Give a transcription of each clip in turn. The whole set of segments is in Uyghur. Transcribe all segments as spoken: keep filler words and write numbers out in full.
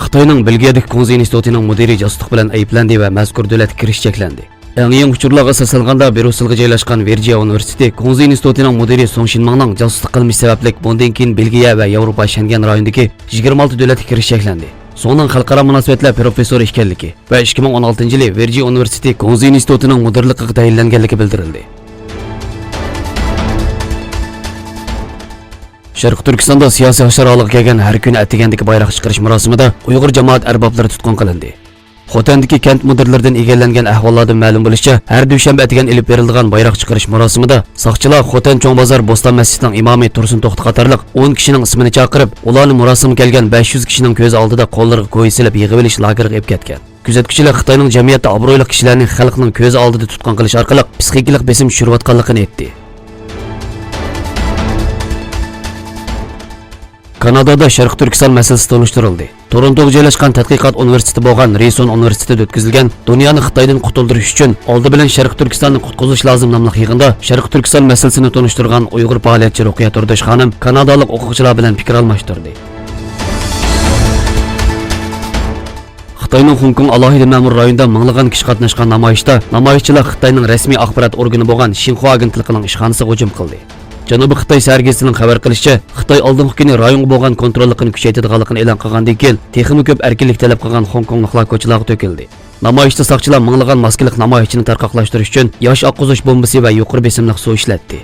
خىتاينىڭ بېلگىيەدىكى كۇڭزى ئىنستىتۇتىنىڭ مۇدىرى جاسۇسلۇق بىلەن ئەيىبلەندى ۋە مەزكۇر دۆلەتكە كىرىش چەكلەندى. ئەڭ يېڭى ئۇچۇرلارغا ئاساسلانغاندا، بريۇسسېلغا جايلاشقان ۋىرجىيە ئۇنىۋېرسىتېتى كۇڭزى ئىنستىتۇتىنىڭ مۇدىرى سۇڭ شىنماڭنىڭ جاسۇسلۇق قىلمىشى سەۋەبلىك، بۇندىن كېيىن بېلگىيە ۋە ياۋروپا شەنگەن رايونىدىكى يىگىرمە ئالتە دۆلەتكە كىرىش چەكلەندى. سۇڭنىڭ خەلقئارا مۇناسىۋەتلەر پروفېسسورى ئىكەنلىكى ۋە ئىككى مىڭ ئون ئالتىنچى يىلى ۋىرجىيە ئۇنىۋېرسىتېتى كۇڭزى ئىنستىتۇتىنىڭ مۇدىرلىقىغا تەيىنلەنگەنلىكى بىلدۈرۈلدى. شەرقىي تۈركىستاندا سىياسىي ھاشار ھالىغا كەلگەن ھەر كۈنى ئەتىگەندىكى بايراق چىقىرىش مۇراسىمىدا ئۇيغۇر جامائەت ئەربابلىرى تۇتقۇن قىلىندى. خوتەندىكى كەنت مۇدىرلىرىدىن ئىگىلەنگەن ئەھۋاللاردىن مەلۇم بولۇشىچە، ھەر دۈشەنبە ئەتىگەن ئېلىپ بېرىلىدىغان بايراق چىقىرىش مۇراسىمىدا ساقچىلار خوتەن چوڭ بازار بوستان مەسچىتىنىڭ ئىمامى تۇرسۇن توختى قاتارلىق ئون كىشىنىڭ ئىسمىنى چاقىرىپ، ئۇلارنى مۇراسىمغا كەلگەن بەش يۈز كىشىنىڭ كۆز ئالدىدا قوللىرىغا كويزا سېلىپ يىغىۋېلىش لاگېرىغا ئېلىپ كەتكەن. كۆزەتكۈچىلەر خىتاينىڭ جەمئىيەتتە ئابرۇيلۇق كىشىلەرنى خەلقنىڭ كۆز ئالدىدا تۇتقۇن قىلىش ئارقىلىق پسىخىكىلىق بېسىم چۈشۈرۈۋاتقانلىقىنى ئېيتتى. كانادادا شەرقىي تۈركىستان مەسىلىسى تونۇشتۇرۇلدى. تورونتوغا جايلاشقان تەتقىقات ئۇنىۋېرسىتېتى بولغان رىسون ئۇنىۋېرسىتېتىدا ئۆتكۈزۈلگەن دۇنيانى خىتايدىن قۇتۇلدۇرۇش ئۈچۈن ئالدى بىلەن شەرقىي تۈركىستاننى قۇتقۇزۇش لازىم ناملىق يىغىندا شەرقىي تۈركىستان مەسىلىسىنى تونۇشتۇرغان ئۇيغۇر پائالىيەتچى رۇقىيە تورداش خانىم كانادالىق ئوقۇغۇچىلار بىلەن پىكىر ئالماشتۇردى. خىتاينىڭ خوڭكوڭ ئالاھىدە مەمۇرىي رايونىدا مىڭلىغان كىشى قاتناشقان نامايىشتا نامايىشچىلار خىتاينىڭ رەسمىي ئاخبارات ئورگىنى بولغان شىنخۇا ئاگېنتلىقىنىڭ ئىشخانىسىغا ھۇجۇم قىلدى. جەنۇبىي خىتاي سەھەر گېزىتىنىڭ خەۋەر قىلىشىچە، خىتاي ئالدىنقى كۈنى رايونغا بولغان كونتروللۇقىنى كۈچەيتىدىغانلىقىنى ئېلان قىلغاندىن كېيىن، تېخىمۇ كۆپ ئەركىنلىك تەلەپ قىلغان خوڭكوڭلۇقلار كوچىلارغا تۆكۈلدى. نامايىشتا ساقچىلار مىڭلىغان ماسكىلىق نامايىشچىنى تارقاقلاشتۇرۇش ئۈچۈن ياش ئاققۇزۇش بومبىسى ۋە يۇقىرى بېسىملىق سۇ ئىشلەتتى.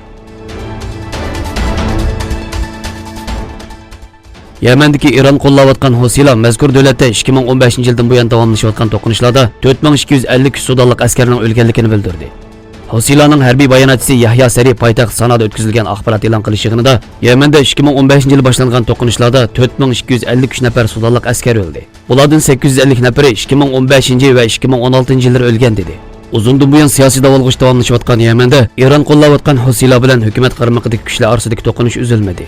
يەمەندىكى ئىران قوللاۋاتقان ھوسىلار مەزكۇر دۆلەتتە ئىككى مىڭ ئون بەشىنچى يىلدىن بۇيان داۋاملىشىۋاتقان توقۇنۇشلاردا تۆت مىڭ ئىككى يۈز ئەللىك ئۈچ سۇدانلىق ئەسكەرنىڭ ئۆلگەنلىكىنى بىلدۈردى. ھوسىلارنىڭ ھەربىي باياناتچىسى يەھيا سەرى پايتەخت سانادا ئۆتكۈزۈلگەن ئاخبارات ئېلان قىلىش يىغىنىدا، يەمەندە ئىككى مىڭ ئون بەشىنچى يىلى باشلانغان توقۇنۇشلاردا تۆت مىڭ ئىككى يۈز ئەللىك ئۈچ نەپەر سۇدانلىق ئەسكەر ئۆلدى. ئۇلاردىن سەككىز يۈز ئەللىك نەپىرى ئىككى مىڭ ئون بەشىنچى ۋە ئىككى مىڭ ئون ئالتىنچى يىللىرى ئۆلگەن، دېدى. ئۇزۇندىن بۇيان سىياسىي داۋالغۇش داۋاملىشىۋاتقان يەمەندە ئىران قوللاۋاتقان ھوسىلار بىلەن ھۆكۈمەت قارمىقىدىكى كۈچلەر ئارىسىدىكى توقۇنۇش ئۈزۈلمىدى.